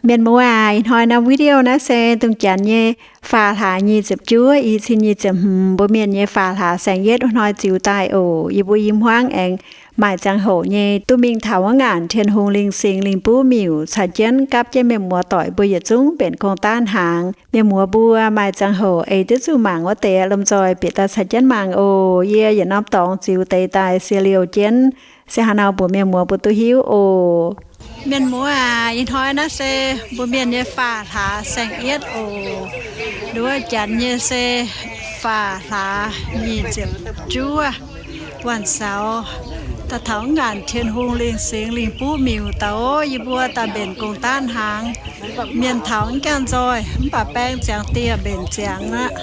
Mienh muoz aac, ih hnoi norm video naaiv se dongh janx nyei faam hlaax nyic ziepc juov, i cin nyic ziepc hmz, mbuo mienh nyei faam hlaax saeng-yietv wuov hnoi ziux daaih oc. Yie mbuo i hmuangv aengx maaih ziangh hoc nyei duqv mingh taux wuov ngaanc Tin-Hungh Lingh Singx Lingh Buv Miuc caux jienv gapv jienv mienh muoz doic mbuo yietc zungv mbenc gong-daan hnaangx. Mienh muoz mbuo maaih ziangh hoc eix duqv zuqc mangc wuov deix lomh nzoih bieqc daaih caux jienv mangc oc. Yie yietc norm dorngx ziux deix daaih sie liouh jienv, se haaix nor mbuox mienh muoz mbuo duqv hiuv oc. Mienh muoz aac, ih hnoi naaiv se mbuo mienh nyei faam hlaax saeng-yietv oc. Nduov janx nyei se faam hlaax nyic ziepc juov, วันเสาร์, daaih taux ngaanc Tin-Hungh Lingh Singx Lingh Buv Miuc daaih oc. Yie mbuo daaih mbenc gong-daan hnaangx. Mienh taux mv gaengh nzoih, mv baac baeng ziangx dieh mbenc ziangx aqv.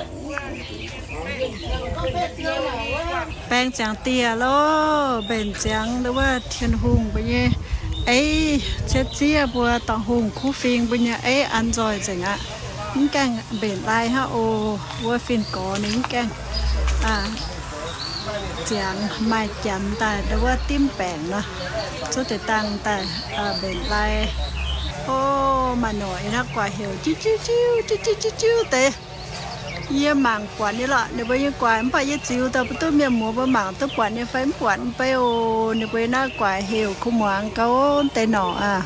Baeng ziangx dieh loh, mbenc ziangx nduov Tin-Hungh mbuo nyei eiv, cietv ziev mbuo dorngx hungh kuv fing mbuo nyei eiv an nzoih nzengc aqv. Mv gaengh mbenc lai hnangv oc. Wuov fin-gorx ninh mv gaengh ziangx maaih janx daaih nduov dimv baengc nor, zuov deix dangh daaih mbenc lai. O, maaih norqc ih hnoi guaax heuc jiu jiu jiu, jiu jiu jiu jiu deix. Yie mangc buatc nyei lorqc, ninh mbuo nyei guaax, mv baac yie ziux daaih mv duqv mienh muoz mbuo mangc duqv buatc nyei fai mv buatc mv bei oc. Ninh mbuo naaiv guaax heuc kuv muangx gauh deix norqc aqv.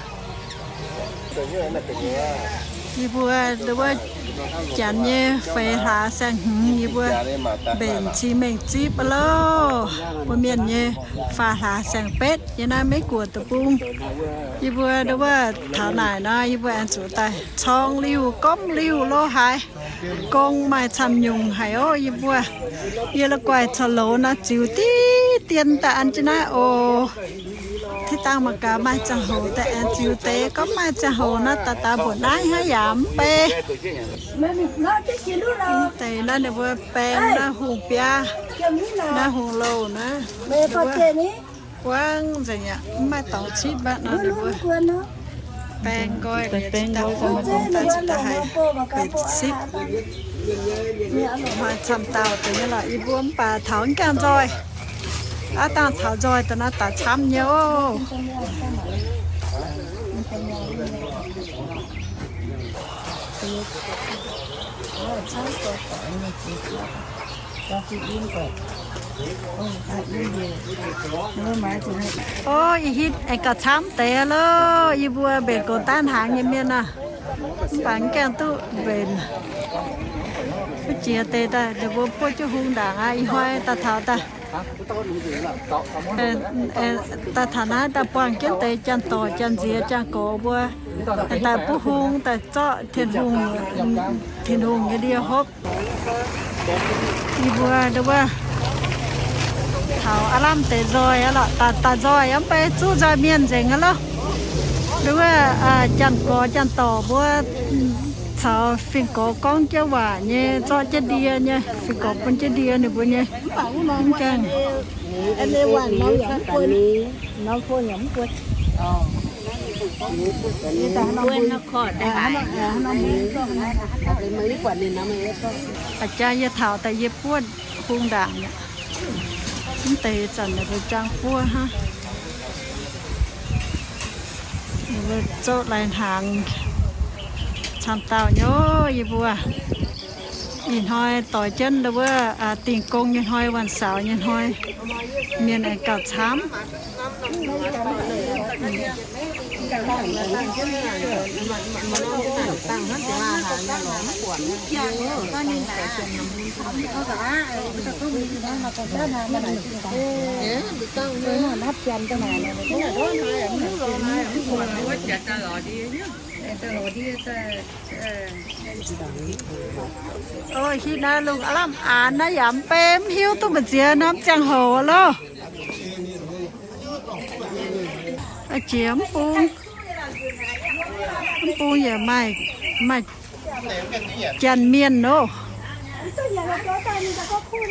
Yie mbuo nduov wuov janx nyei feix hlaax saeng-hmz, yie mbuo mbenc cing-mengh zipv aqv loh. Mbuo mienh nyei faam hlaax saeng-betv nyei naaiv Meiv Guoqv deic-bung. Yie mbuo nduov wuov taux naaic nor, yie mbuo aengx zuqc daaih corng liuh, gormv liuh lo haaix. Gong maaih camv nyungc haic oc yie mbuo. Yie la'guaih corc louz nor ziux diqv dien daaih an jienv naaiv oc. Tiv dangh mangc gaax maaih ziangh hoc daaih aengx ziux deix, gorngv maaih ziangh hoc nor daaih daaih mbuoqc naaiv hnangv yaac mv bei. Deix naaiv ninh mbuo baeng naaiv hungh biaav, naaiv hungh louh naaiv. Buangv nzengc aqv, mv maaih dorngx cipv aqv nor ninh mbuo baeng nqoi, daaih hungh daaih cingx daaih haih benx cipv. Hnoi camv dauh deix nyei lorqc, yie mbuo mv baac taux mv gaengh nzoih. Aav dangh taux nzoih daaih naaiv daaih camv nyei oc. O, ih hitv aengx gauh camv deix loh, yie mbuo mbenc gong-daan hnaangx nyei mienh aav, mv baac mv gaengh duqv mbenc. Mv jiex deix daaih ninh mbuo buov jienv hungh ndaangc aqv. Ih hnoi daaih taux daaih, daaih taux naaiv daaih buangh jienv deix janx-dorc janx-nziex janx-gorx mbuo daaih buov hungh daaih zorqv Tin-Hungh, Tin-Hungh nyei ndie hopv. Yie mbuo nduov wuov taux aav lamh deix nzoih aqv lorqc, daaih daaih nzoih yaac mv bei, zuqv nzoih mienh nzengc aqv loh. Nduov wuov janx-gorx janx-dorc mbuo caux fin-gorx gorngv jienv waac nyei, zorqv jienv ndie nyei, fin-gorx bun jienv ndie ninh mbuo nyei. Mv gaengh a'jang yie taux daaih yie buov hungh ndaangc. Mv deix zanc ninh mbuo jangx buov hnangv. Ninh mbuo zouv lai hnaangx camv dauh nyei yie mbuo. Ih hnoi doix jienv wuov dingh gong nyei hnoi, วันเสาร์ nyei hnoi, mienh aengx gauh camv. O, hitv naaiv lungh aav lamh aanx naaiv yaac mv bei, mv hiuv duqv mbu'ziex norm ziangh hoc loh. Jiex mv bung, mv bung yaac maaih, maaih Janx-mienh oc.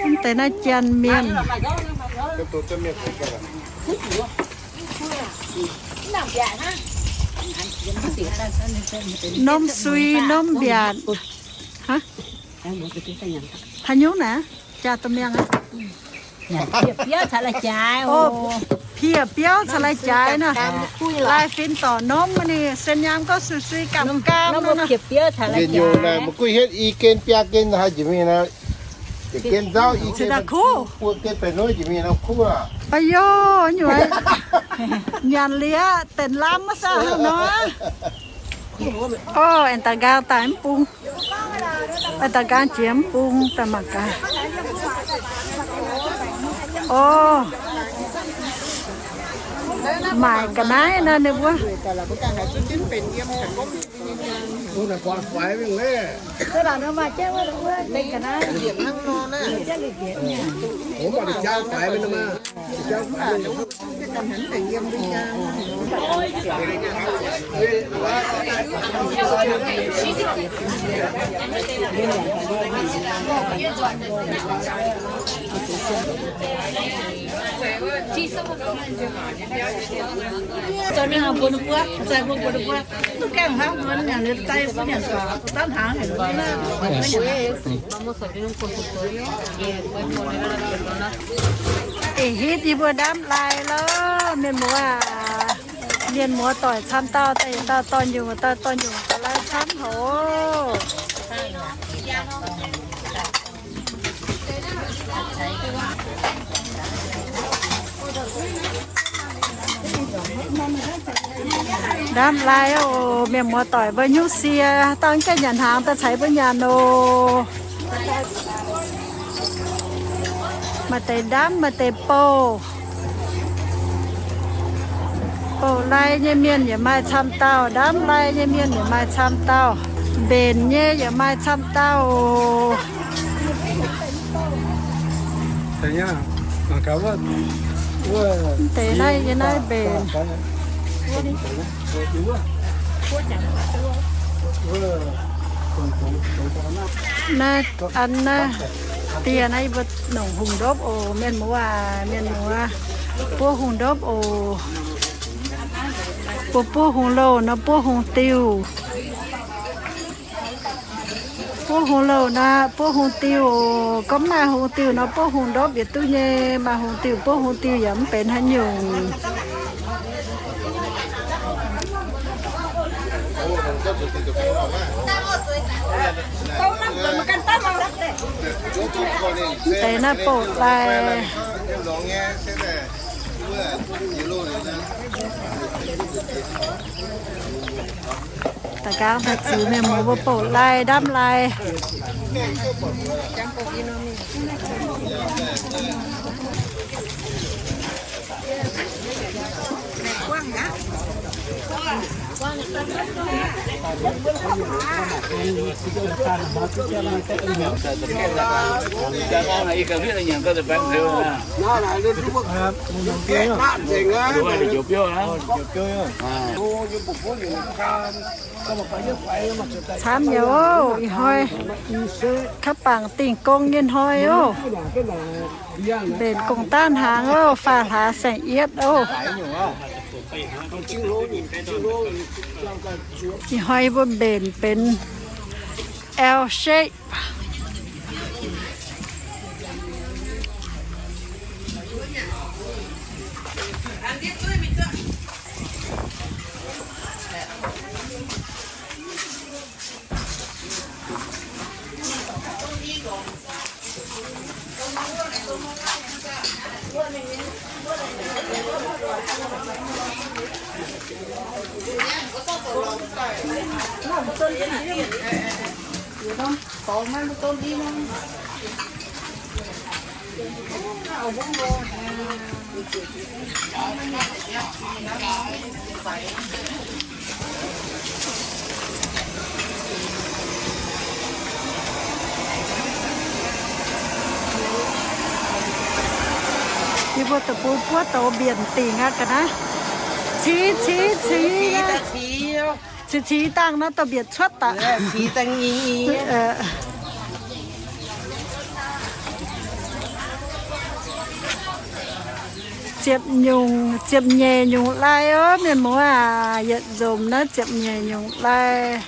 Mv deix naaiv Janx-mienh. Norm sui, norm mbiaatc. Haaix nyungc naaiv? Jaa domh miangh aqv. Piev biauv caux lai-jaaix. Piev biauv caux lai-jaaix nor. Lai fin dorc nomv ninh sen nyaam gorngv sui sui gaamv gaamv nor. Piev biauv caux lai-jaaix. Mv guv hietv i gen biaa gen haaix jiex mingh nor. Gen nzauv i gen, buo gen baeqc nuov jiex mingh nor kuv aqv. Aa yo, nyuoz nyanc liuz denx lamh maiv saax nor. Orv, aengx daaih nqaang daaih mv bung. Aengx daaih nqaang jiex mv bung daaih mangc gaax. Orv, maaic ga'naaiv nor ninh mbuo. Ih hitv yie mbuo ndamv lai loh, mienh muoz aac. Mienh muoz doic camv dauh, daaih yietc dauh dorh nyungc, dauh dorh nyungc, daaih lai camv hoc. Ndamv lai oc, mienh muoz doic mbuo nyungc sie, dorh gaengh nyanc hnaangx daaih caux mbuo nyanc oc. Maaih deix ndamv, maaih deix bouh. Bouh lai nyei mienh yaac maaih camv dauh, ndamv lai nyei mienh yaac maaih camv dauh, mbenc nyei yaac maaih camv dauh oc. Mv deix naaiv yie naaiv mbenc. Naaiv an naaiv dieh naaiv yie mbuo nongc hungh ndopv oc, mienh muoz aac, mienh muoz. Buov hungh ndopv oc. Mbuo buov hungh louh nor buov hungh diuh. Buov hungh louh nor buov hungh diuh oc. Gorngv mv maaih hungh diuh nor buov hungh ndopv yietc duqv nyei. Maaih hungh diuh buov hungh diuh yaac mv benx haaix nyungc. Mv deix naaiv bouh lai. Da'nqaang daaih ziux mienh muoz mbuo bouh lai, ndamv lai. Camv nyei oc, ih hnoi kaav bangc dingh gong nyei hnoi oc. Mbenc gong-daanv hnaangx oc, faam hlaax saeng-yietv oc. Ih hnoi mbuo mbenc benx L shape. Yie mbuo deic-bung buov douz mbienc dingc aqv ga'naaiv. Cingx, cingx, cingx, cingx dangh naaiv douz mbienc cuotv daaih. Ziepc nyungc, ziepc nyeic nyungc lai oc, mienh muoz aac, yietc nzomc naaiv ziepc nyeic nyungc lai.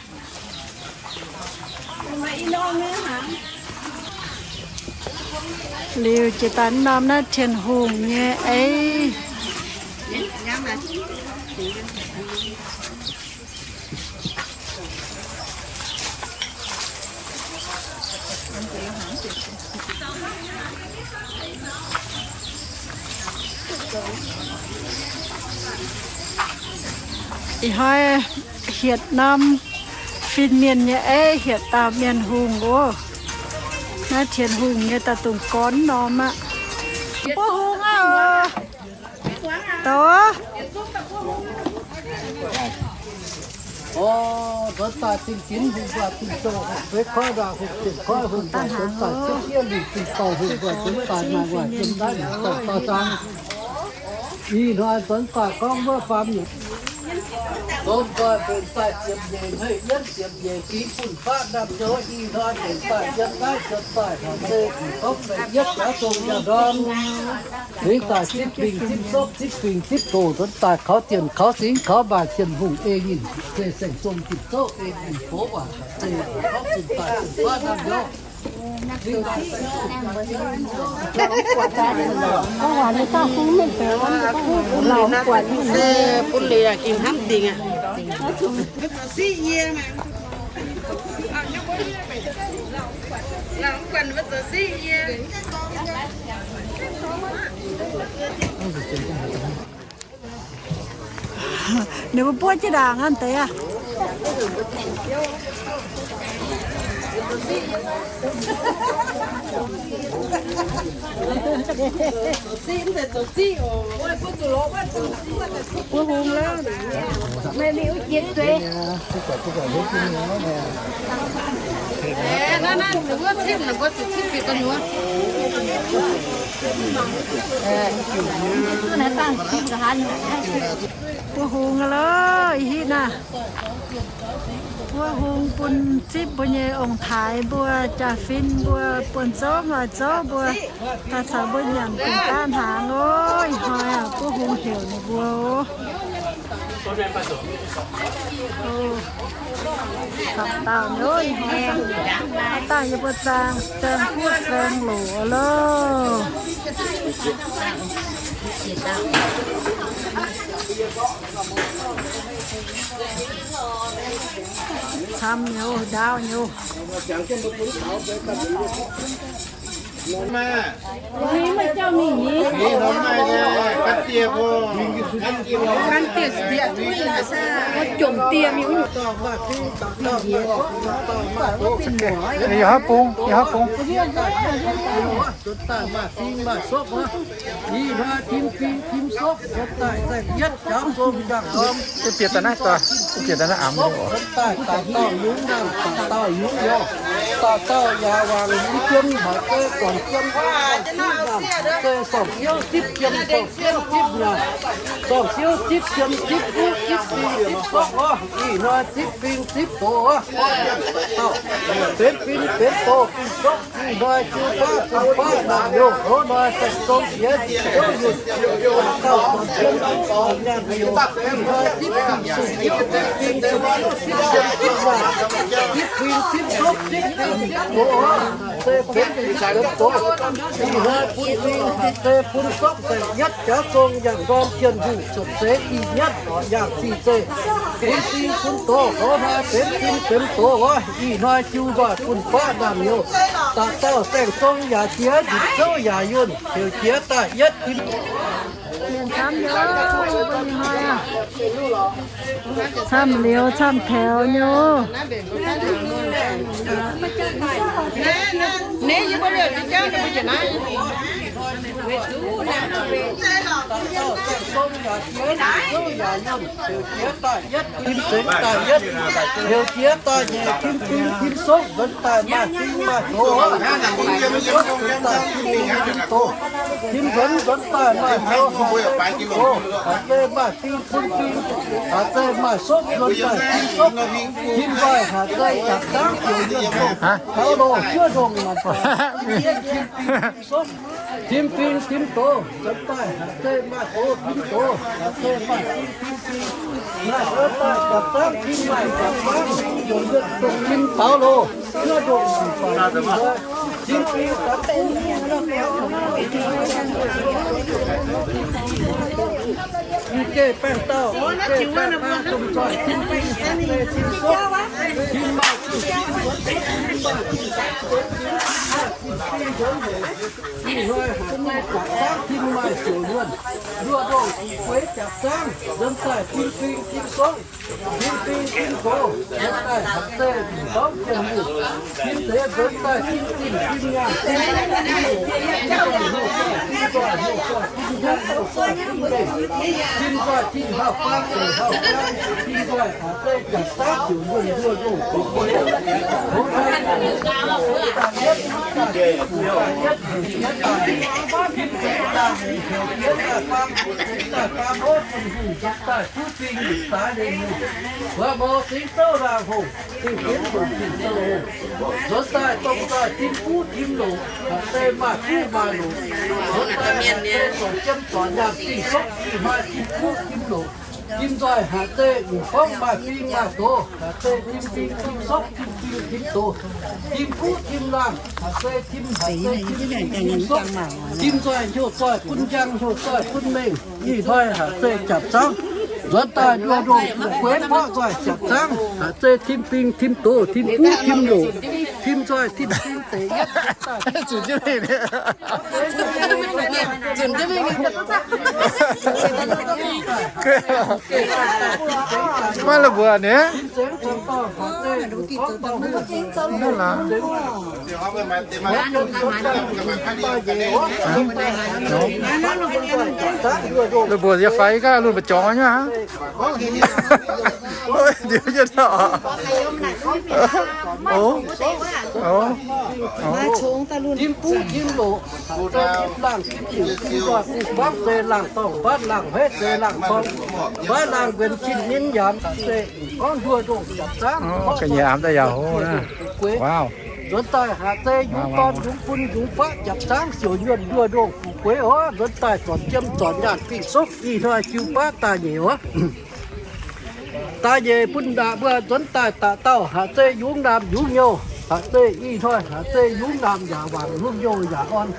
Liuz jiex daaih norm naaiv Tin-Hungh nyei ei. Ih hnoi hietc norm fin-mienh nyei ei, hietc dauh mienh hungh oc. Naaiv Tin-Hungh nyei daaih dungx gorn norm aqv. Buov hungh aqv oc. Douz. Oc, nzuonx daaih zinh ginx hungh buatc zinh douh, hungh feix koiv nduqc, hungh zinh koiv, hungh buatc nzuonx daaih cietv fiev liuc zinh douh, hungh buatc nzuonx daaih naaic waaic yiem naaiv liuc dauh dauh zaang. Ih hnoi nzuonx daaih gorngv wuov faam nyungc, nzuonx daaih mbenc daaih ziepc nyeic hmei yienv ziepc nyeic fingx bun faqv ndamv nyouz. Ih hnoi mbenc daaih yiem naaiv nzuonx daaih taux se fingx topv mengh yietv jaax zong yaac ndorm. Fingx daaih zipv fingx zipv sopv zipv fingx zipv doz nzuonx daaih kaux dienc kaux singx kaux maaih Tin-Hungh ei ninh, se saeng-zong zipv zouv ei ninh, fov waac se fingx topv zinh daaih bun faqv ndamv nyouz. Se bun leiz yaac gengh hnamv dingc aqv. Ninh mbuo buov jienv ndaangc aqv deix aqv. Buov hung lov, meih mingh wuov jiex zueiz. Buov hung lov, ih hitv naaiv. Buov hung bun zipv mbuo nyei ong-taaix mbuo, jaa-fin mbuo, buonv zouv, maaih zouv mbuo, daaih caux mbuo nyanc dingc daav hnaangx oc. Ih hnoi buov hung heuc ninh mbuo oc. Daaih yie mbuo zaang, zaang guoqv zaang loz loh. Camv nyei, ndaauv nyei. Yie haav bung, yie haav bung. Ih hnoi tim fing tim sopv nzuonx daaih zaeng yietv jaax zong yangh ndorm. Bieqc daaih naaiv, bieqc daaih naaiv aqv. Nzuonx daaih dauh dauh yungz nyaanh, dauh dauh yungz nyaanh. Dauh dauh yaac wangc yungz jiem, haaix zeiz guangc jiem, haaix zeiz sorng-siouv zipv jiem, sorng-siouv zipv nyaanh, sorng-siouv zipv jiem, zipv guv, zipv fing, zipv sopv oc. Ih hnoi zipv fing zipv doz oc. Dauh dauh benx fing benx doz, fing sopv. Ih hnoi jiu baav bun baav naamh nyouz, hoz hnoi saeng-zong jiex ziepc zouv yunh, dauh dauh guangc jiem, guangc nyaanh nyouz. Ih hnoi zipv fing zuqc zipv fing, zuqc zipv fing, zipv fing zipv sopv, zipv fing zipv doz oc. Se benx fing benx doz. Ih hnoi bun fing se bun sopv saeng yietv jaax zong yangh ndorm Tin-Hungh cuotv seix ih nyatv oc, yangh sic zeiv. Bun fing bun doz, hoz hnoi benx fing benx doz oc. Ih hnoi jiu nzoih bun baav naamh nyouz, dauh dauh saeng-zong yaac jiex, njiec zouv yaac yunh, heuc jiex daaih yietv tim. Camv liuz camv taux nyei oc. Tim zengx daaih yietv, heuc jiex daaih nyeic tim fing tim sopv nzuonx daaih maaih fing maaih doz. Tim sopv nzuonx daaih tim fing tim doz. Tim nzuonx nzuonx daaih maaih doz, haaix zeiz maaih fing bun fing, haaix zeiz maaih sopv nzuonx daaih tim sopv. Tim nzoih haaix zeiz jangx dangv ziouc yunh ndongc, taux loh juov ndongc maanc. Tim fing tim doz nzuonx daaih haaix zeiz maaih doz tim doz, haaix zeiz maaih fing tim fing, maaih doz daaih jangx dangv tim fing, ziouc yunh ndongc tim taux loh juov ndongc maanc. Mv geh baengh dauh, mv geh baengh dauh, dongh zoih tin-bing, tin-sopv, tin-maaih, tin-maaih, tin-maaih, tin-maaih, tin-maaih, nduov ndongh fu'jueiv jaax zaangv, nzuonx daaih tin-bing, tin-sopv, tin-bing, tin-gox, nzuonx daaih haaix zeiz mv gorngv jien-hungh, tin-deic nzuonx daaih tin-zinh, tin-nyaanh, tin-nyaanh, tin-nyaanh, tin-nyaanh, tin-nyaanh, tin-nyaanh, tin-nyaanh, tin-nyaanh, tin-nyaanh, tin-nyaanh, haaix zeiz jaax zaangv ziouc nduov ndongh fu'jueiv. Wuov mbuo Singx Zouv Laangh Hungh, Diuh Ginv Hungh, Tin-Sou Hungh, nzuonx daaih dongh daaih tin buv tin loqc, haaix zeiz maaih buv maaih loqc, nzuonx daaih haaix zeiz zorc jiem zorc nyaanh, tin-sopv tin-maaih, tin buv tin loqc, tin nzoih haaix zeiz mv gorngv maaih bing maaih doz, haaix zeiz tin-bing tin-sopv, tin-bing tin-doz, tin buv tin laangh, haaix zeiz tin, haaix zeiz tin-bing tin-sopv, tin nzoih hnyouv zoih bun njang, hnyouv zoih bun mengh. Ih hnoi haaix zeiz jaax zaangv, nzuonx daaih nduov ndongh fu'jueiv mborqv nzoih jaax zaangv, haaix zeiz tin-bing tin-doz, tin buv tin loqc, tin nzoih tin-bing deic yietv. Maiv la'buoc niaa. La'buoc yie faix gaax, lungh mbu'zorngx nyei aqv. Ndiux jienv. Tin buv tin loqc, laangh tin liuc, tin nzoih, buv buangv zeiz laangh dorngh, mbatv laangh hueiv zeiz laangh torng, mbatv laangh nquenx cin nyinv yaamz, haaix zeiz gorngv nduov ndongh jaax zaangv, nzuonx daaih haaix zeiz yungz dorn yungz fun yungz buaqv jaax zaangv siouc nyuonh nduov ndongh fu'jueiv oc, nzuonx daaih zorc jiem zorc nyaanh fing-sopv ih hnoi jiu baav daaih nyeic oc. Daaih nyeic bun ndaangc mbuo nzuonx daaih da'dauh haaix zeiz yungz naamh yungz nyouh, haaix zeiz ih hnoi haaix zeiz yungz naamh yaac wangc, yungz nyouh yaac orn,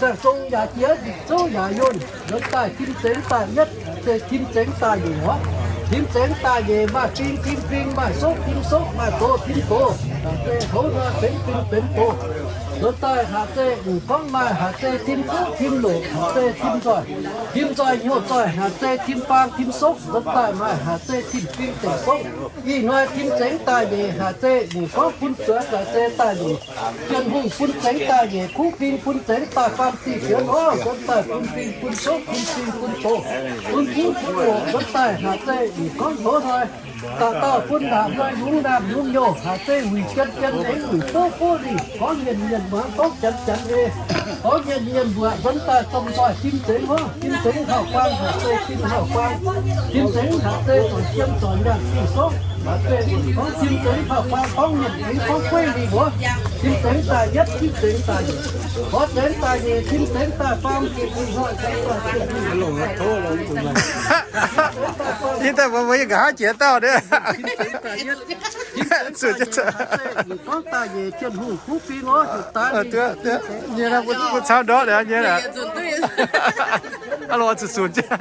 saeng-song yaac jiex, nzipc zouv yaac yunh, nzuonx daaih tim zengx daaih yietv, haaix zeiz tim zengx daaih nyeic oc. Tim zengx daaih nyeic maaih bing, tim bing maaih sopv, tim sopv maaih doz, tim doz, haaix zeiz hoz hnoi benx bing benx doz. Nzuonx daaih haaix zeiz mv gorngv maaih, haaix zeiz tim buv tim loqc, haaix zeiz tim nzoih, tim nzoih hnyouv zoih, haaix zeiz tim baang tim sopv, nzuonx daaih maaih, haaix zeiz tim bing tim sopv. Ih hnoi tim zengx daaih nyeic, haaix zeiz mv gorngv bun zueiz, haaix zeiz daaih nyeic. Tin-Hungh bun zengx daaih nyeic, kuv bing bun zengx daaih faam zinh fienx oc, nzuonx daaih bun bing bun sopv, bun bing bun doz, bun buv bun loqc, nzuonx daaih haaix zeiz mv gorngv hoz hnoi. Da'dauh bun ndaangc mbuo yungz naamh yungz nyouh, haaix zeiz wuic jien jien lengx, wuic bov bov lingh, gorngv mienh mienh muangx, gorngv janx janx ei, gorngv mienh mienh mbuoqc, nzuonx daaih domh nzoih tim zengx oc. Tim zengx hauv-faang, haaix zeiz tim hauv-faang, tim zengx haaix zeiz zorc jiem zorc nyaanh fing-sopv, haaix zeiz gorngv tim zengx hauv-faang, gorngv mienh mienh gorngv gueiv lingh oc. Tim zengx daaih yietv, tim zengx daaih nyeic, gorngv zengx daaih nyeic, tim zengx daaih faam, tim zengx daaih Yie daaih mbuo mbuo yie nqa'haav jiex dauh ndiev. Zuqc jienv, gorngv daaih nyeic Tin-Hungh kuv bing oc, zuqc daaih, nyei naaiv mbuo camv ndortv nyei aqv. Aa, lorz zuqc sunc jienv.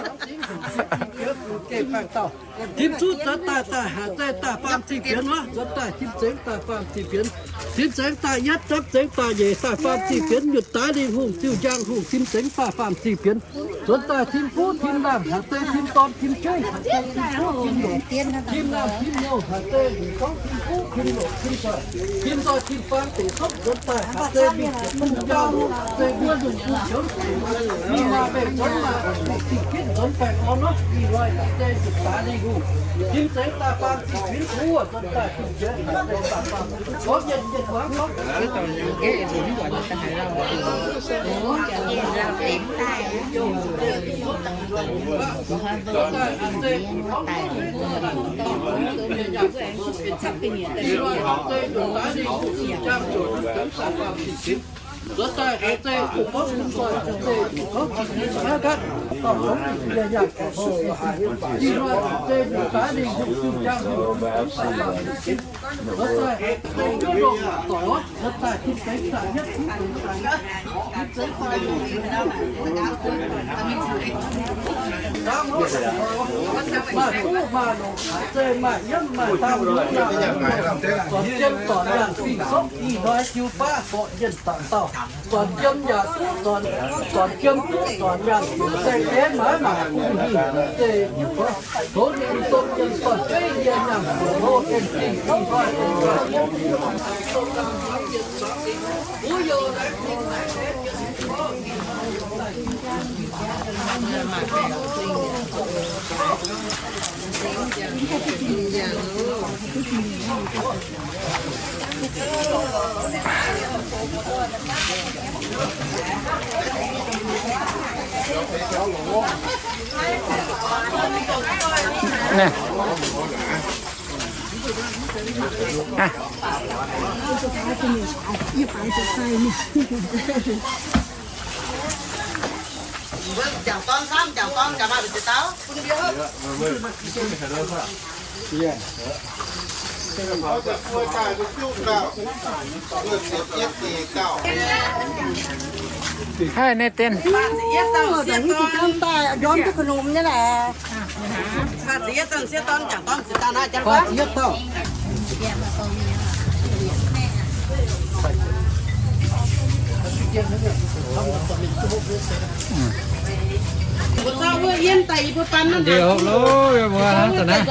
Tim zuqv nzuonx daaih, daaih haaix zeiz daaih faam zinh fienx oc, nzuonx daaih tim zengx daaih faam zinh fienx. Tim zengx daaih yietv, zepv zengx daaih nyeic daaih faam zinh fienx, nyutc daaih lingh hungh, ziuh njang hungh, tim zengx daaih faam zinh fienx. Nzuonx daaih tim buv tim laangh, haaix zeiz tim dorn tim jueiv, haaix zeiz tim buv tim loc, tim laangh tim nyouz, haaix zeiz mingh gorngv tim buv tim loc, tim nzoih, tim nzoih tim faang deic sopv, nzuonx daaih haaix zeiz mingh ziepc bung jauv, haaix zeiz mbuo lungh bung qiemx, mingh maaih mengh nzuonx maaih zingh gitv nzuonx baengh orn nor, ih hnoi haaix zeiz nzuonx daaih lingh hungh, tim zengx daaih faam zinh fienx buov, nzuonx daaih tim zengx haaix zeiz daaih faam, gorngv mienh mienh muangx gorngv Naaiv. Haih naaiv dien. Ndie hopv loh, yie mbuo hnangv daaih naaiv.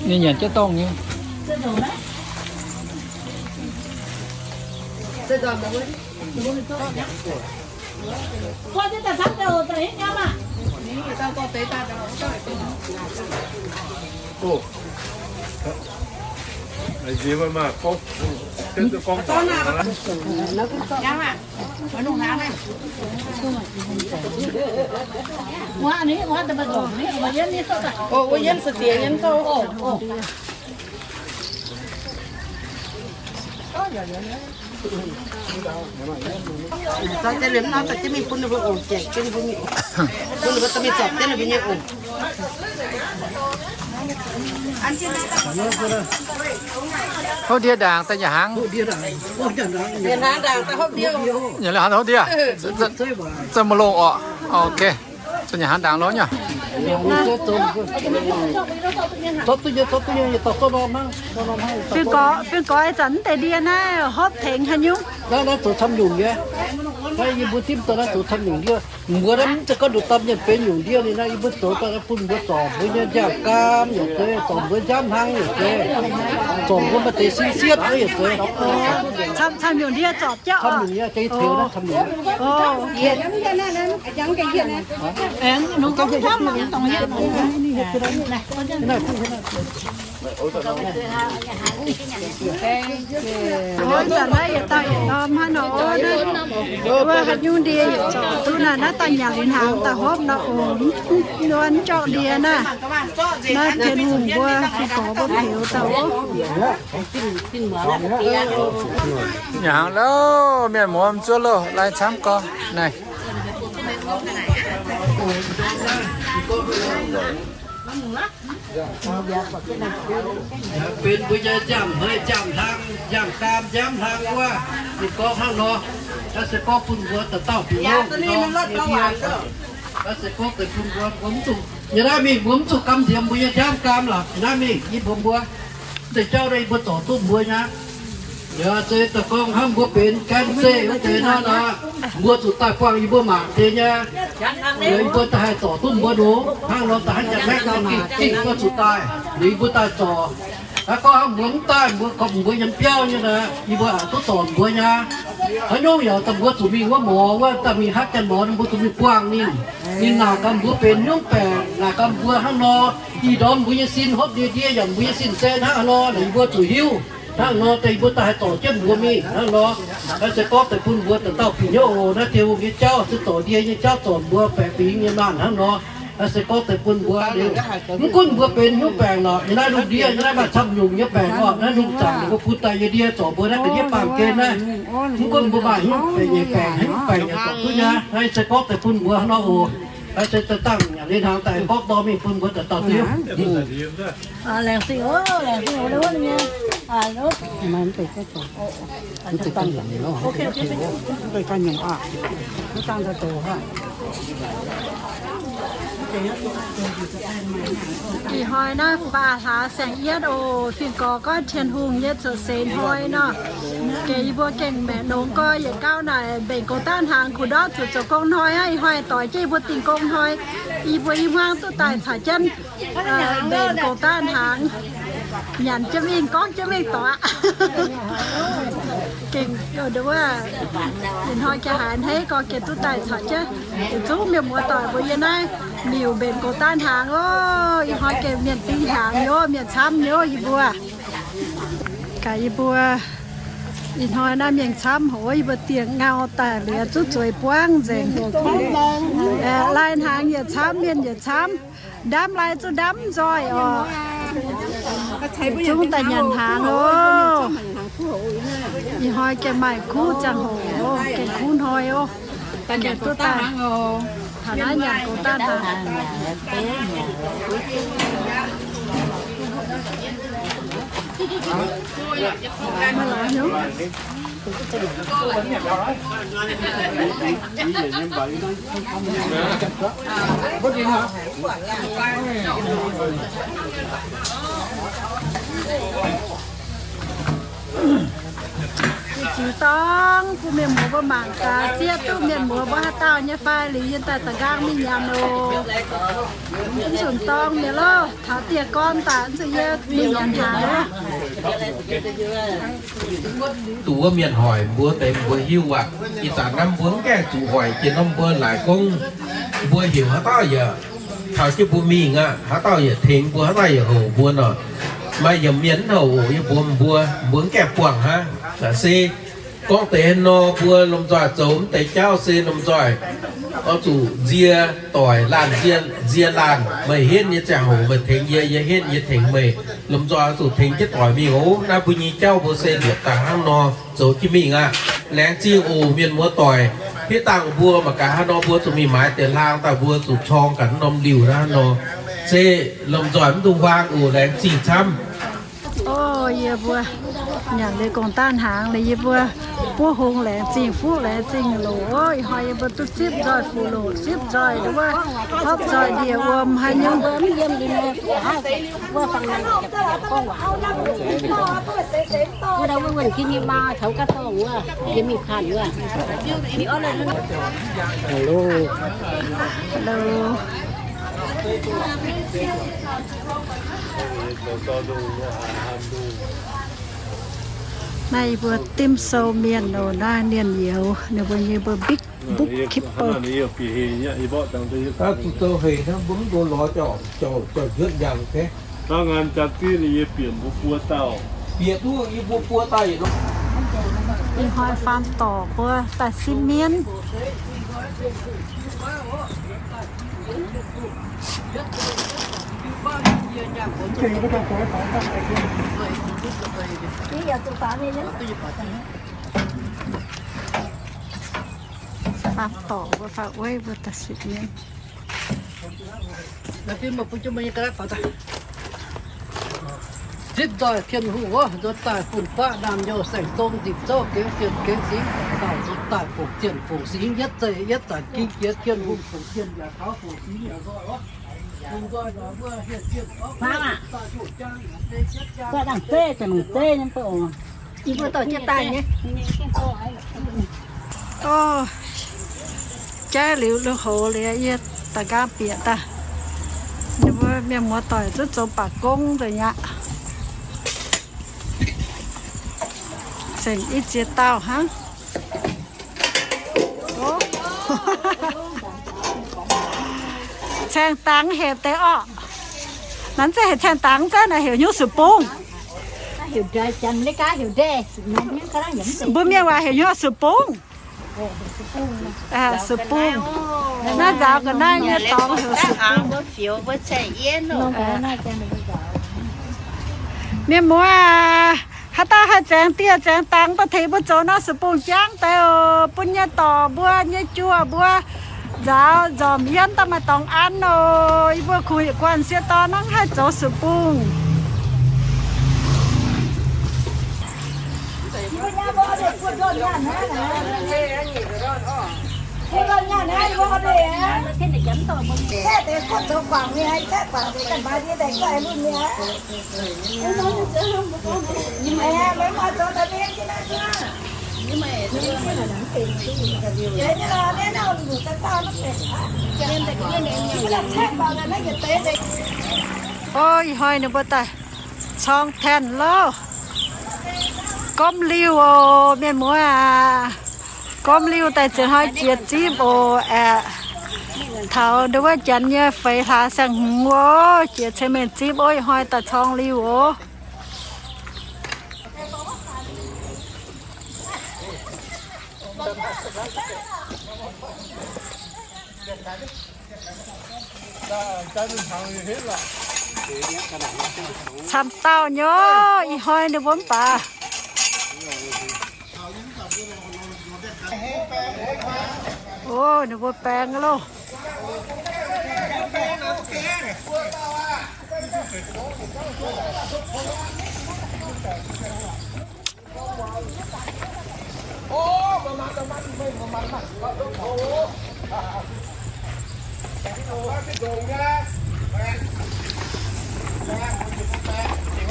Ninh nyanc jienv dongh nyei. Hopv ndie ndaangc daaih nyanc hnaangx. Nyanc liuz hopv ndie. Za'gengh maiv longx orqc. Ok. Za'gengh nyanc hnaangx ndaangc lorqc nyei. Fingx Gorx, Fingx Gorx, ih zanc mv deix ndie naaiv hopv tengx haaix nyungc? Naaiv, naaiv zoux camv nyungc nyei. Naaiv yie mbuo dimv daaih naaiv zoux camv nyungc ndie. Mbuo naaiv mv zeiz gorngv nduqc dam mienh benx nyungc ndie ninh naaiv, yie mbuo zoux daaih naaiv bun mbuo zorc mbuo nyei nziaamv-gaam yaac zeiz, zorc mbuo nziaamv hlang yaac zeiz, zorc mbuo maaih deix sin sietv yaac zeiz. Camv, camv nyungc ndie zorc jauv. Camv nyungc ndie, deix teux naaiv camv nyungc. Ih zanc naaiv yietc dauh yietc ndorm hnangv nor, wuov haaix nyungc ndie yietc zorc duqv naaiv, naaiv daaih nyanc liuz hnaangx daaih hopv nor, oc, wuov njorqv ndie naaiv. Naaiv Bienh Hungh mbuo, Fingx Gorx mbuo peux daaih wuov. Nyanc hnaangx loh, mienh muoz zuov loh, lai camv gorx naaiv. Benx mbuo nyei nziaamv-hmei, nziaamv-hlang, nziaamv-gaam, nziaamv-hlang wuov, ninh gorngv hnangv nor. Naaiv se gorngv bun mbuo dauh dauh bieqc hnyouv nor, naaiv se gorngv deix bun mbuo, mbuo mv zuqc, yie naaiv mingh mbuo mv zuqc gamh nziex mbuo nyei nziaamv-gaam lorqc. Yie naaiv mingh yie mbuox mbuo, naaiv deix jauv naaiv yie mbuo zorc duqv mbuo nyei. Yaac se da'gorngv hnangv mbuo benx gan zeiv wuov deix naaiv nor, mbuo zuqc daaih buangh yie mbuo mangc deix nyei. Liuz yie mbuo daaih haih zorc duqv mbuo nor, hnangv nor daaih hnangv janx-maengv gauh naaic zingh mbuo zuqc daaih, liuz yie mbuo daaih zorc. Naaiv gorngv mbuo mv daaih mbuo gorngv mbuo yiem biauv nyei naaic, yie mbuo aqc duqv zorc mbuo nyei. Haaix nyungc yaac daaih mbuo zuqc mingh wuov morz wuov daaih mingh hatv janx-morz, mbuo zuqc mingh buangh ninh. Ninh naaic gaax mbuo benx nyungc baengc, naaic gaax mbuo hnangv nor, ih ndorm mbuo nyei sin hopv ndie ndie yaac mbuo nyei sin se hnangv nor, naaic yie mbuo zuqc hiuv. Hnangv nor deix mbuo daaih haih zorc jienv mbuo mingh hnangv nor. Naaiv se gorngv deix bun mbuo dauh dauh bieqc hnyouv oc. Naaiv Tin-Hungh nyei jauv se zorc ndie nyei jauv, zorc mbuo baeqc fingx nyei maanh hnangv nor. Naaiv se gorngv deix bun mbuo liuz, mv gunv mbuo benx hnyouv baengc nor, yiem naaiv lungh ndiev, yiem naaiv maaih camv nyungc nyei baengc oc, naaiv lungh zaangc ninh mbuo bun daaih yie ndie zorc mbuo naaiv ga'ndiev baamh gen naaiv. Mv gunv mbuo maaih hnyouv baengc nyei baengc, hnyouv baengc yaac zorc duqv nyei. Naaiv se gorngv deix bun mbuo hnangv nor oc. Naaiv se daaih dangh nyanc liuz hnaangx daaih gorngv dorh mingh bun mbuo daaih dauh diev. Laengz zingh oc, laengz zingh oc, wuov nyei. Ih hnoi naaiv faah hlaax saeng-yietv oc. Fingx Gorx gorngv Tin-Hungh nyei ziepc seix hnoi nor, gengh yie mbuo gengh maeqc longx gorx yietc gauh naaic mbenc goux daaih hnaangx, kuh ndortv zuqc zoux gong hnoi aqv. Ih hnoi doix jienv yie mbuo dingh gong hnoi, yie mbuo i hmuangv duqv daaih caux jienv mbenc goux daaih hnaangx, nyanc jienv mingh, gorngv jienv mingh doic aqv. Gengh wuov, ih hnoi gengh haiz a'hneiv gorx gengh duqv daaih caux jienv yietc zungv mienh muoz-doic mbuo yiem naaiv liuc mbenc goux daaih hnaangx oc. Ih hnoi gengh mienh dingh hnaangx nyei oc, mienh camv nyei oc yie mbuo. Gaax yie mbuo ih hnoi naaiv mienh camv hoc, yie mbuo dingh ngau daaih liuz zuqv zueiz buangv nzengc. Lai hnaangx yietc camv, mienh yietc camv, ndamv lai zuqc ndamv nzoih oc. Zungv daaih nyanc hnaangx oc. Ih hnoi gengh maaih kuv ziangh hoc oc, gengh kuv hnoi oc. Gengh duqv daaih taux naaiv nyanc goux daaih hnaangx. Ih jiex dorngx bun mienh muoz mbuo mangc gaax, zieqv duqv mienh muoz mbuo haaix dauh nyei fai, liuz yie daaih da'nqaang mingh nyanc oc. Mv zunc dorngx mi'aqv loh, taux dieh gorn daaih mv zuqc yie mingh nyanc hnaangx loh. Duqv wuov mienh hoic mbuo deix mbuo hiuv aqv. Ih zanc naaiv mbuo mv gaengh zuqc hoic jiex norm mbuo laaix gong, mbuo heuc haaix dauh yaac taux jienv mbuo mingh aqv, haaix dauh yaac tengx mbuo, haaix dauh yaac hoc mbuo nor. Maaih yiemc mienh mv hoc oc, yie mbuox mbuo, mbuo mv gaengh buangh hnangv. Naaiv se gorngv deix nor, mbuo lomh nzoih zoux mv deix jauv se lomh nzoih oix zuqc nzie doic, laanh nzie, nzie laanh. Meih henv nyei ziangh hoc meih tengx yie, yie henv yie tengx meih. Lomh nzoih oix zuqc tengx jienv doic mingh oc. Naaiv mbuo nyei jauv mbuo se liepc daaih hnangv nor zoux jienv mingh aqv. Laengz zingh oc mienh muoz doic. Hitv dangh mbuo mangc gaax haaix nor mbuo zuqc mingh maaiz deix hlang daaih mbuo zuqc corng gaax norm liuh hnangv nor. Se lomh nzoih mv dungx huaang oc, laengz zingh camv. O, yie mbuo nyanc liuz gong-daan hnaangx liuz, yie mbuo buov hung laengz zingh fuqv laengz zingh loc. O, ih hnoi yie mbuo duqv zipv nzoih fuqv loc, zipv nzoih wuov, hopv nzoih ndie-wuom haaix nyungc. Hello. Hello. Naaiv yie mbuo dim sou mienh oc, naaiv Mienh Youz, ninh mbuo nyei mbuo big bookkeeper. Ih hnoi faam dorc mbuo daaih sipv mienv. Faam dorc mbuo, faam weiv mbuo daaih sipv mienv. Zipv nzoih Tin-Hungh wuov, nzuonx daaih fun-faqv naamh nyouz saeng-zong, nzipc zouv gengx zienh gengx singx, dauh nzuonx daaih fungc zienh fungc singx, yietv zeiz yietv zanc ging jiex Tin-Hungh fungc zienh yaac taux fungc singx yaac nzoih wuov. Jaiv liuz lui-houx liuz, yie da'nqaang bieqc daaih. Ninh mbuo mienh muoz-doic zungv zoux baac gong nzengc aqv. Zengc i ziex dauh hnangv. Caeng dangx hepc deix orqc. Naaiv zeiz heuc caeng dangx, zeiz naaiv heuc hnyouv suqc bung. Mbuo mienh waac heuc hnyouv suqc bung. Su-bungh. Naaiv nzaaux ga'naaiv nyei dorngx heuc su-bungh. Mienh muoz aac, haaix dauh haih zaengx dieh zaengx dangx daaih tengx mbuo zoux naaiv su-bungh jangv deix oc. Bun nyei dorc mbuo, nyei juoh mbuo nzaaux nzormc yienv daaih maaih dorngx an oc. Yie mbuo kungx yietc guanh sieqv dorn hnangv haih zoux su-bungh. Ov, ih hnoi ninh mbuo daaih corng tanh loh. Gomv liuh oc, mienh muoz aac. Gomv liuh daaih ziouc hnoi jiex zipv oc. Aeqv, taux nduov wuov janx nyei feix hlaax saeng-hmz oc, jiex cei-mengh zipv oc. Ih hnoi daaih corng liuh oc. Camv dauh nyei, ih hnoi ninh mbuo mv baac. Ov, ninh mbuo baeng loh.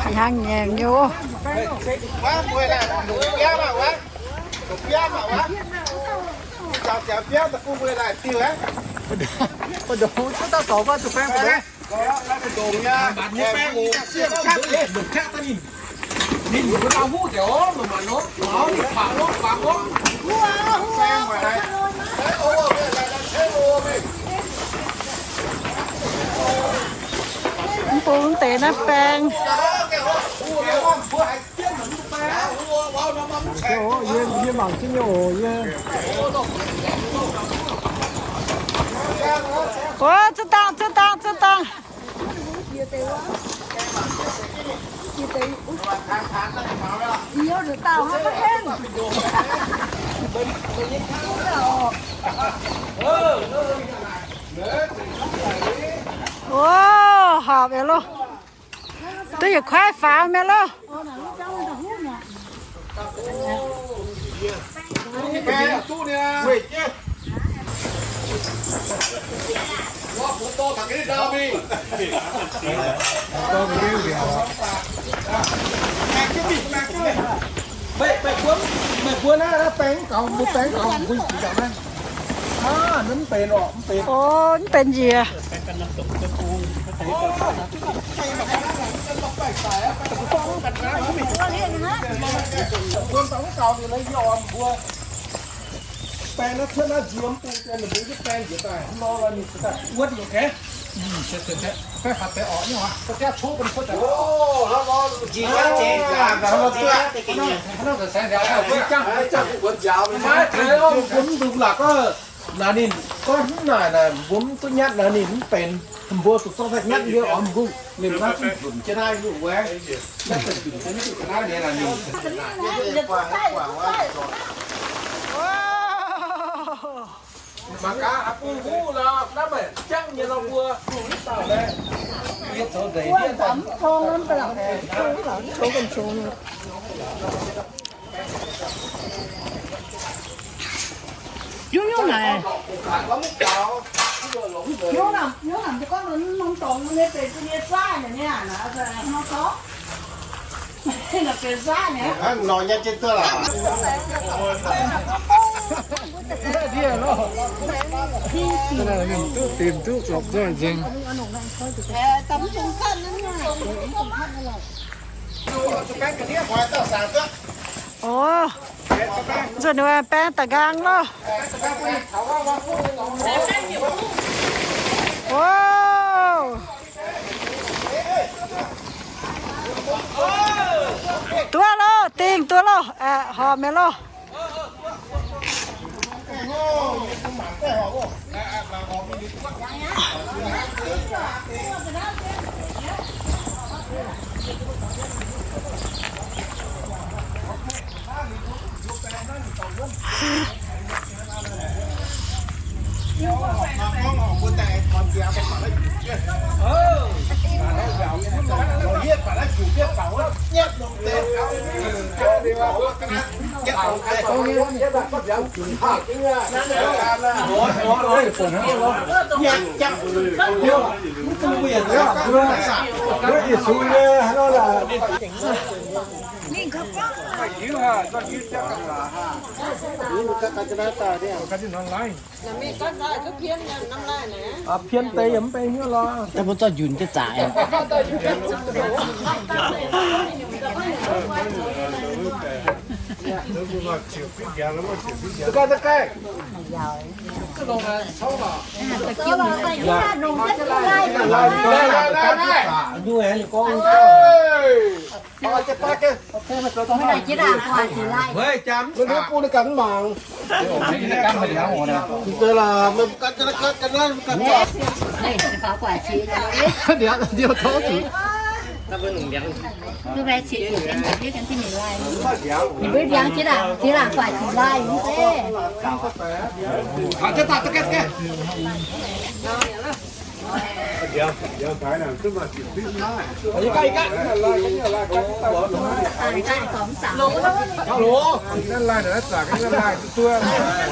Hnangv nyaengc nyei. Mv bung deix naaiv baeng. Ov, zuov dangh, zuov dangh, zuov dangh. Ov, horpc mi'aqv loh. Duqv yietc kuaaiv faaux mi'aqv loh. Meih, meih mbuo, meih mbuo naaiv, naaiv baeng gaux, mbuo baeng gaux, mbuo njiec gaux naaiv. Aa, mv benx orqc, mv benx. Ov, mv benx njiec. Mbuo baeng gaux liuz, yie orm mbuo. Baeng naaiv cuotv naaiv nziex mv bung dien, ninh mbuo baeng njiec daaih, nor ninh daaih wuotv liuz gaax. Mbuo mv dungx la'gorngv naaic ninh, gorngv hnangv naaic naaic mbuo mv duqv nyatv naaic ninh mv benx, mbuo zuqc zorqv daaih nyatv yie orm mbuo, ninh naaiv zungv nzunc jienv naaiv nyungc wuov, naaiv zungv nzunc jienv naaiv nyungc ga'naaiv nyei naaic ninh. Mangc gaax, bung huv nor, naaiv maaih jangv nyei nor mbuo, dauh laeh, yie zoux ndeic ndiev daaih. Nyungc nyungc naaic. Nyungc naaic, nyungc naaic, gorngv norm dorngx nyei benx nyei zaaih naaic, nor dorngx. Nor nyei jienv duqv laac. Duqv tim duqv lorqc duqv nzengc. Ov, nzunc ninh mbuo baeng da'nqaang loh. Ov, duqv loh, dingh duqv loh, aeqv, horpc mi'aqv loh. Pien deix yaac mv benx hnyouv lorqc. Daaih mbuo zorqv njunc jienv zaqc.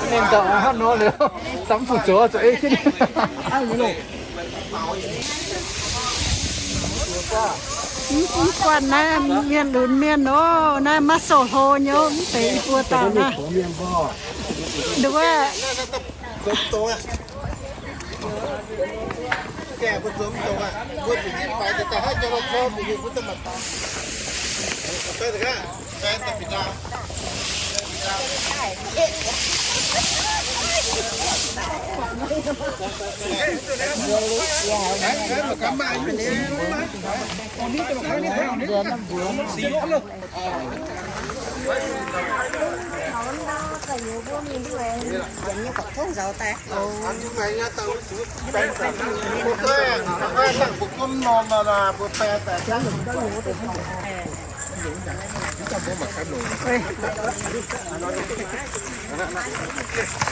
Ninh daaih hnangv nor liuz, samv fu'zoux zoux ei jienv. Mv, mv guanh naaiv mienh lunx mienh nor, naaiv maiv sou hlo nyei, mv deix i buo dauh naaiv. Nduov.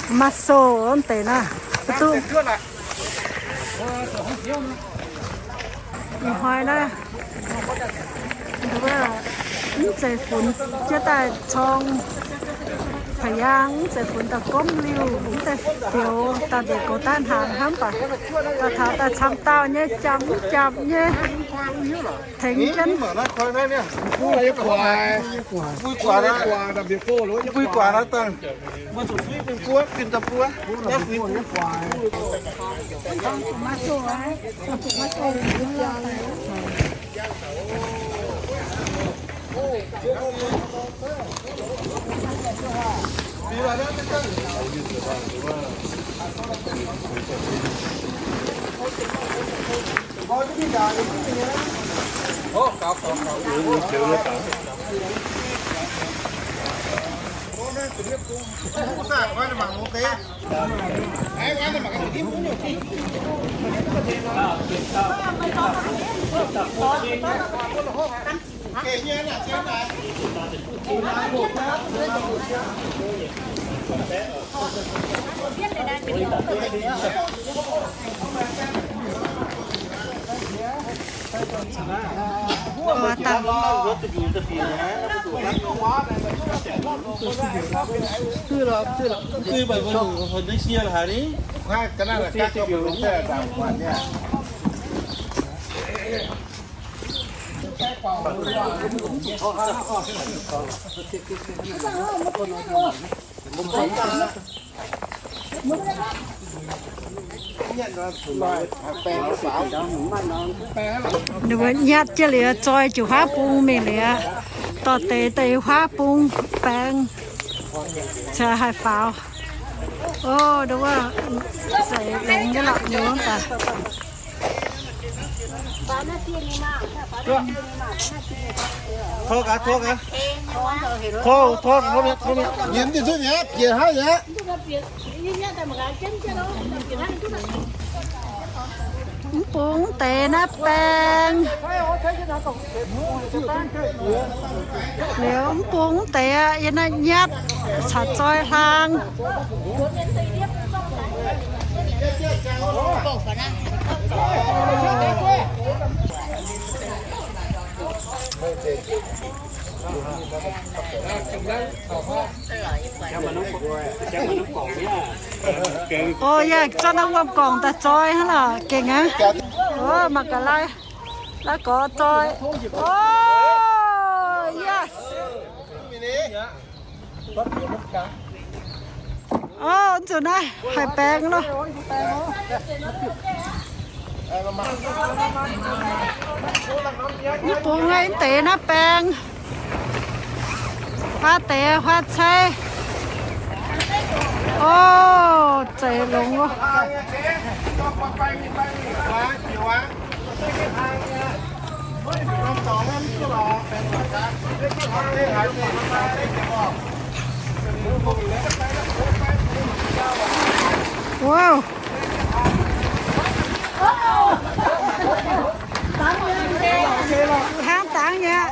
Maiv sou mv deix naaiv. Ih hnoi naaiv, mv zeiz funx jienv daaih corng, pa'yaangh mv zeiz funx daaih gomv liuh, mv zeiz fioux daaih mbenc goux daaih hnaangx hnangv baac, daaih taux daaih camv dauh nyei, japc mv japc nyei, tengx jienv. Ninh mbuo nyatv jienv liuz, zoi jiuc huaav bung mingh liuz, dorh deix daaih huaav bung baeng, cingx haih faaux. O, ninh mbuo zeix longx nyei lorqc, ninh mbuo daaih. Tov gaax, tov gaax. Tov, tov, tov mi'aqv, tov mi'aqv. Nyiemz diuh duqv mi'aqv, bieqc hnangv mi'aqv. Mv bung deix naaiv baeng. Liuz mv bung deix aqv, yie naaiv nyatv caux zoi hlang. Ov, yaac zorqv naaiv wuom-gorngc daaih zoi hnangv lorqc, gengh aqv. Ov, mangc gaax lai, lai gorx zoi. Ov, yes. Ov, nzunc naaiv haiz baeng loh. Mv bung naaiv deix naaiv baeng. Huaav deix huaav cei. Ov, zeiz longx loh. Wow. Hnangv dangx nyei.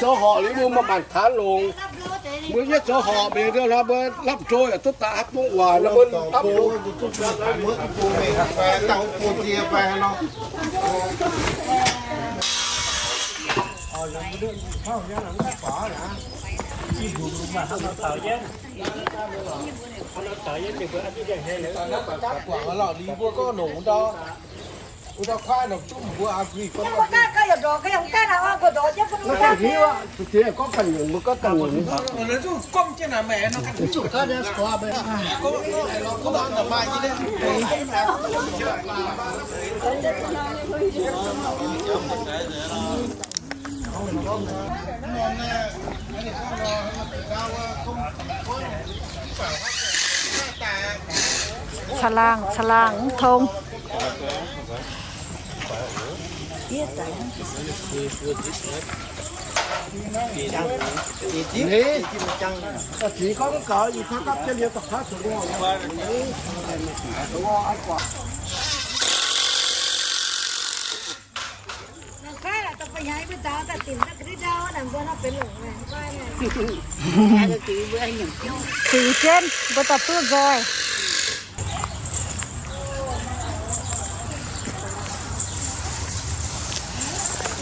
Zoux horc liuz mbuo maaih maanc taanx longx. Mbuo yietv zoux horc mingh, mbuo lamh nzoih yaac duqv daaih haaix bung waaic nor, mbuo dapv Caangh laangh, caangh laangh mv tong. Ziux jienv mbuo daaih duqv nzoih.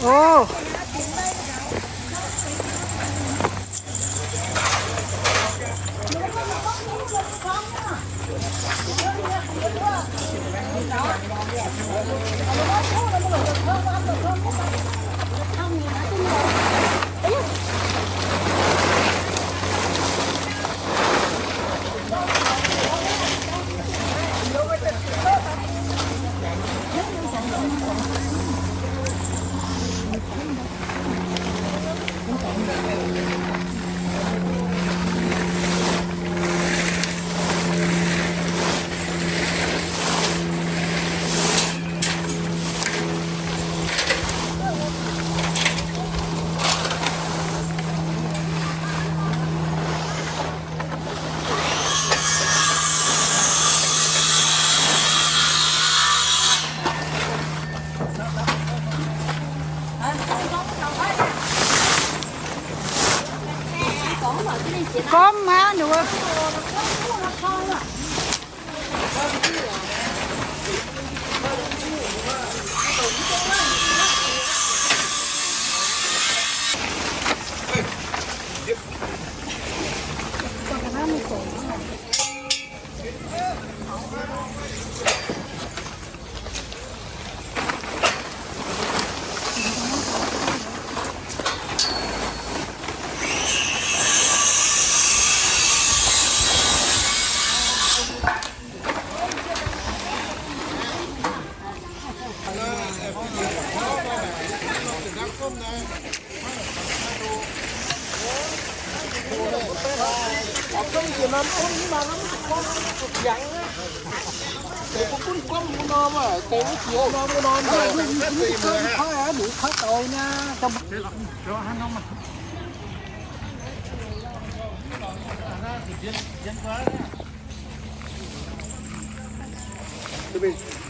Ov.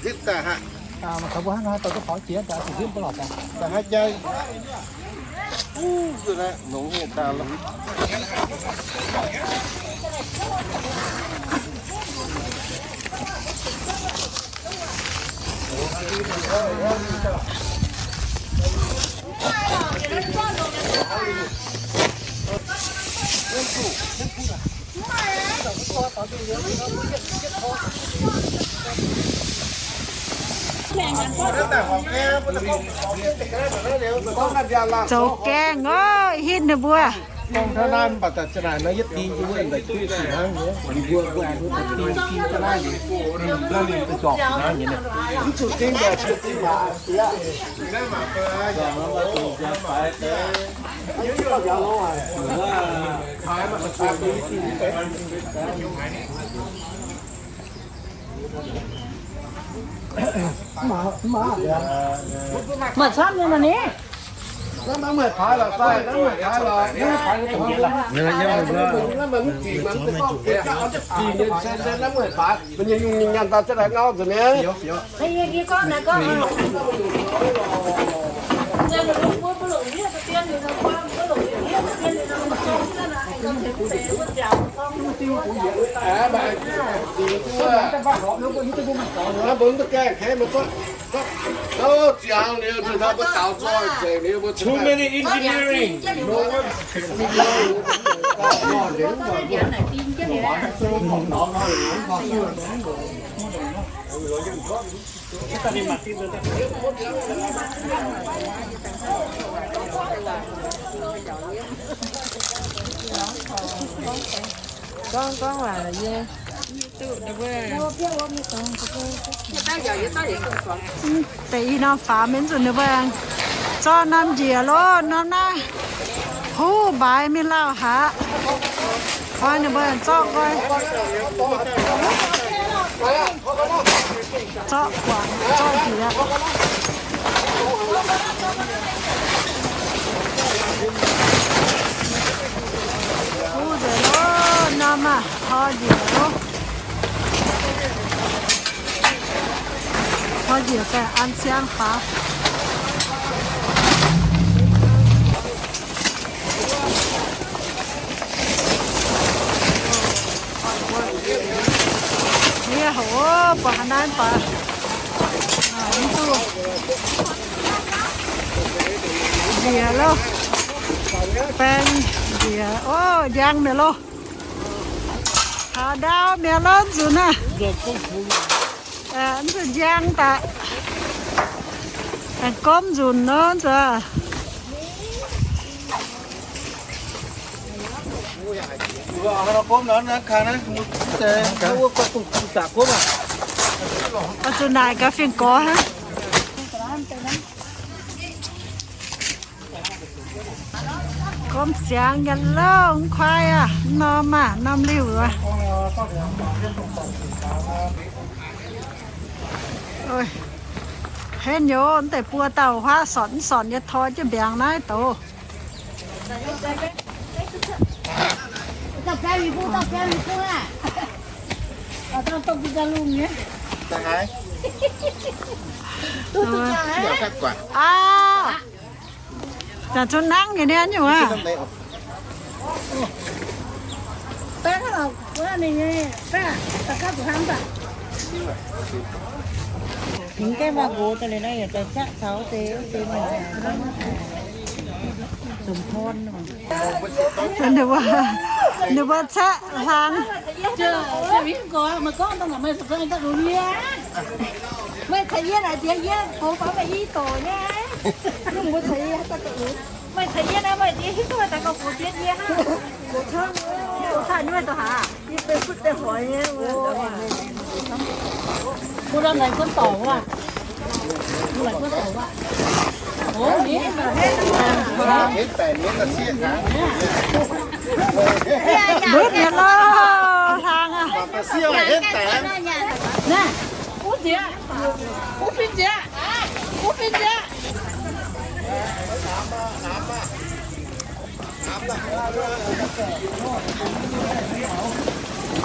Zipv daaih haic. Mbuo hnangv nor dorh duqv faaux jiex daaih, zipv mbuo lorqc daaih. Daaih haiz jai. Uv, nongx nyei daaih lorqc. Zoux gaengh oc, hitv ninh mbuo. Gorngv hnangv naaiv mv baac daaih za'naaic nor yietv ding njiec wuov, daaih kuv fih hnangv nyei. Mbuo mbuo mbuo ding fih ga'naaiv nyei. Ninh mbuo ninh daaih zorpc fih hnangv nyei. Mv zuqc ding daaih, zuqc ding waac. Maaih camv nyei maiv ni. Naaiv maaih paaix lorqc, naaiv maaih paaix lorqc. Naaiv maaih paaix lorqc. Naaiv maaih paaix. Naaiv maaih paaix. Naaiv maaih paaix. Too many engineering. Gorngv gorngv waac yie duqv ninh mbuo. Deix i norm faaux mienh nzunc ninh mbuo zorqv norm njiec loh, norm naaiv huv mbaaix mingh lauh haic. Koi ninh mbuo zorqv nqoi. Zorqv guangc, zorqv njiec. Huv nzengc loh, norm aah, tor njiec loh. Tor njiec daaih an siang faaux. Yie haiz buatc haaix naaiv baac mv duqv njiec loh. Baeng njiec, o, njang mi'aqv loh. Taux ndau mi'aqv loh nzunc naaiv. Aengx nzunc njang daaih. Aengx gomv nzunc nor nzunc. Oix zuqc naaic gaax fingx gorx hnangv. Gomv ziangx yietc louh mv kuaaiv aqv, norm maah, norm liuh aqv. Henv youz deix buo dauh huaav sortc mv sortc nyei tor jienv mbiaangx naaiv douz. Aa, zanc zungv nangv nyei niaa nyungc aqv. Mingh gaengh maaih nqox daaih liuz naaiv yaac daaih qaqv taux deix, deix mienh Sumc Porn. Ninh mbuo, ninh mbuo qaqv hlang. Meih caux yie naaic diex yie gox faaux meih i doqc nyei. Meih caux yie naaiv meih diex hiuv duqv daaih gauh gox diex diex hnangv. Mbuo la'maih guon dorngc wuov. Mbuo la'maih guon dorngc wuov. Ndutv mi'aqv loh, hlang aqv. Naaiv, wuov nzieqc, wuov fin nzieqc, wuov fin nzieqc.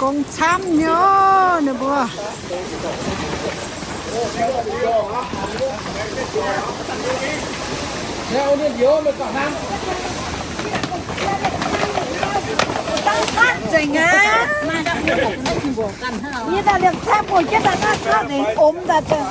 Gong camv nyei, ninh mbuo. Dangh qaqv nzengc aqv. Yie daaih liemh caeqv mbuo jienv daaih naaiv qaqv nzengc, omx daaih zengc.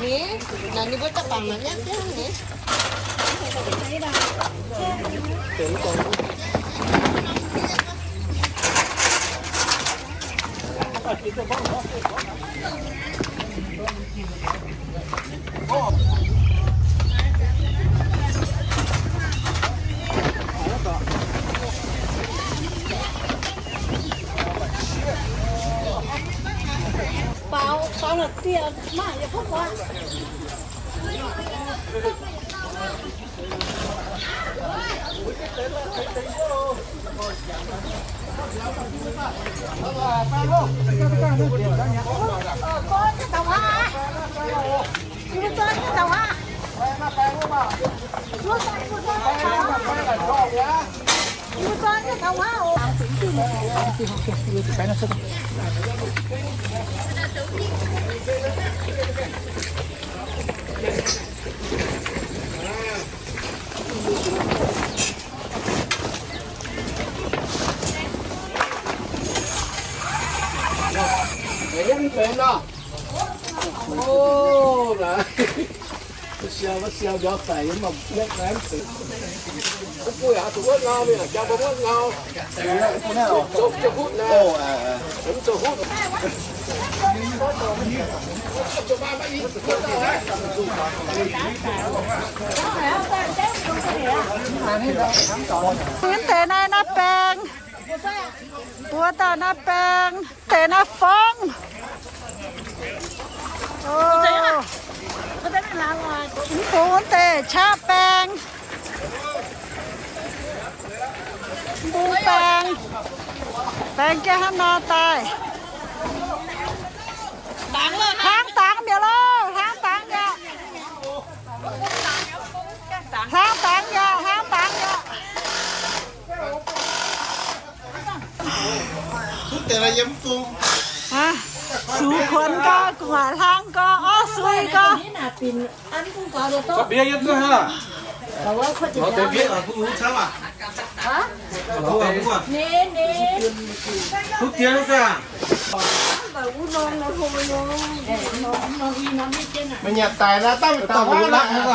Ninh, naaic ninh mbuo da'bangc naaic mi'aqv nyei. Mv deix naaiv, naaiv baeng. Mbuo dauh naaiv baeng, deix naaiv forng. Mv bung deix qaqv baeng. Mv bung baeng. Baeng jienv hnangv nor daaih. Hlang dangx mi'aqv loh, hlang dangx mi'aqv. Hlang dangx mi'aqv, hlang dangx mi'aqv. Sux kuonx gau, gu'nguaaic hlang gau, orv sui gau. Meih nyanc daic naaiv, dangh mingh daaih oc.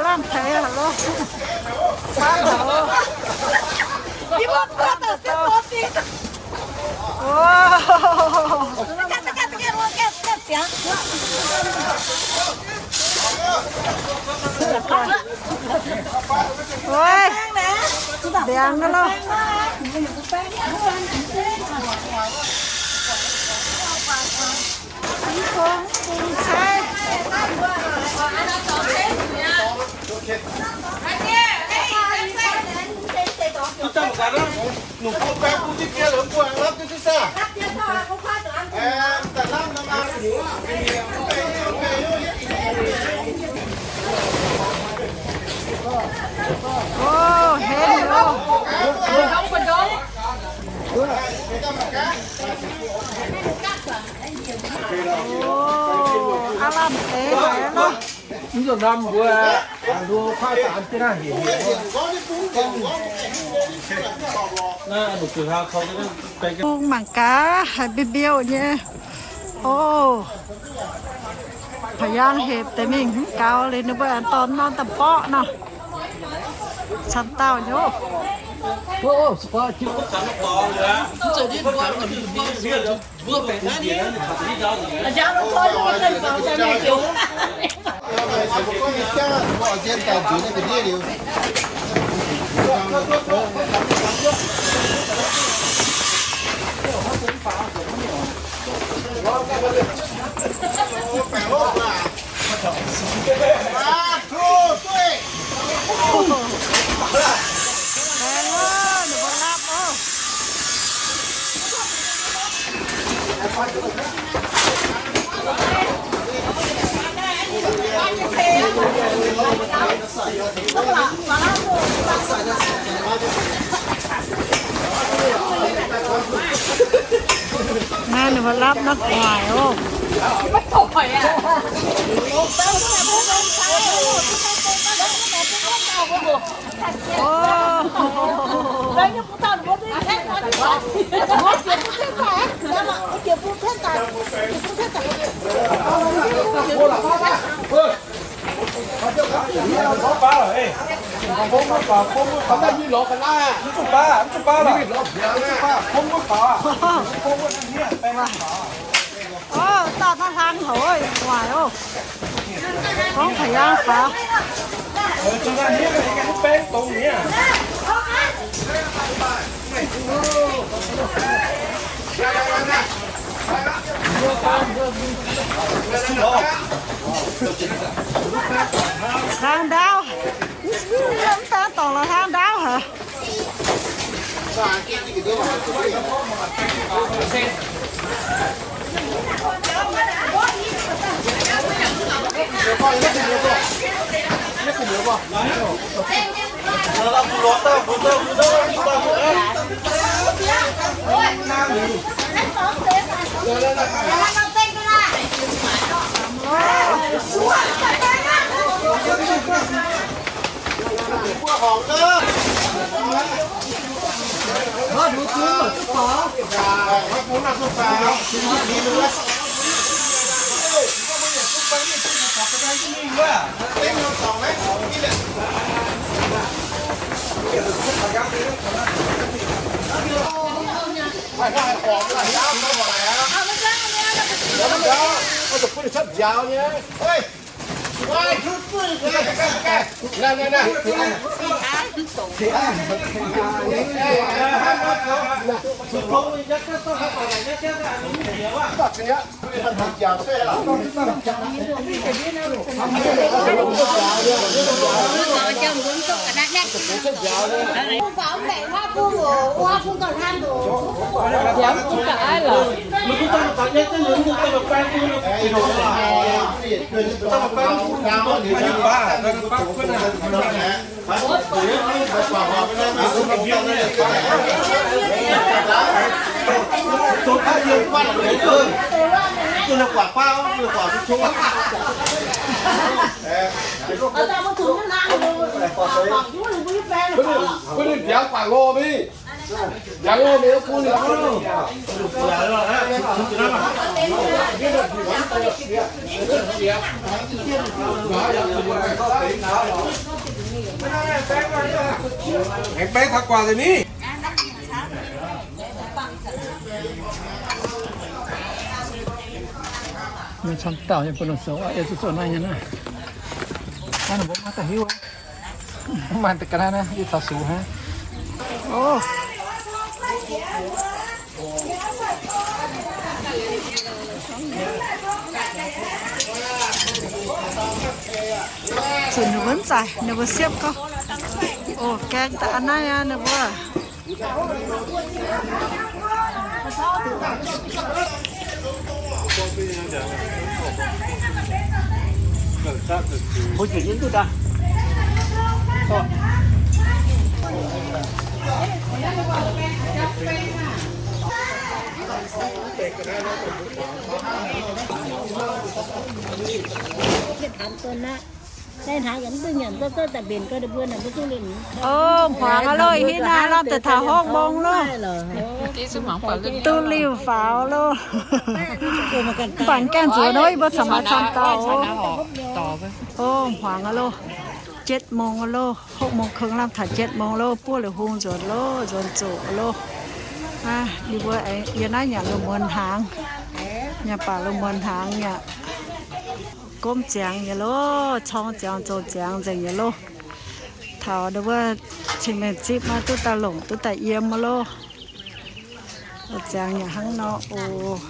Lamh teix loh. Jangx loh. Ov, henv loh. Ov, aav lamh deix haic loh. Mv zuqc norm mbuo, mbuo kuaaiv daaih jienv naaiv hec. Bung mangc gaax, haiz mbiouh mbiouh nyei. Ov, Pa'yaangh hepc deix mingh mv gaux liuz, ninh mbuo aengx dorh norm daaih mborqv nor. Camv dauh nyei. Naaiv ninh mbuo lapv naaiv gu'nguaaic oc. Ov, dauh naaiv hlang haic, gu'nguaaic oc. Gorngv Pa'yaangh faaux. Hlang ndaauv. Mv daan dorngc lorqc, hlang ndaauv haic. Aengx baeng taux guaax deix ni. Mienh camv dauh nyei bun nor zoux, ei zuqc zoux naaiv nyei naaiv. Naaiv ninh mbuo maiv daaih hiuv. Maiv maaih ga'naaiv naaiv, yie taux sux hnangv. Oc. Zuqc ninh mbuo mv zaaic, ninh mbuo siepv gorngv. Oc, gaeng daaih a'naaiv aqv ninh mbuo. Oc, hmuangx aqv loh, ih hnoi lamh deix taux hopv mong loh. Duqv liuz faaux loh. Mv baac gaengh nzuonx nor, yie mbuo camv maaih camv dauh oc. Oc, hmuangx aqv loh. Jietv mong aqv loh. Hopv mong kong lamh taux jietv mong loh, buov liuz hung nzuonx loh, nzuonx zoqc loh. Yie mbuo yiem naaiv nyanc lungh muonz hnaangx, nyanc baac lungh muonz hnaangx yaac gomv ziangx nyei loh, corng ziangx zoux ziangx nzengc nyei loh. Taux ndau wuov cing-mengh zipv maiv duqv daaih longc duqv daaih yiem loh. Ziangx yaac hnangv nor oc.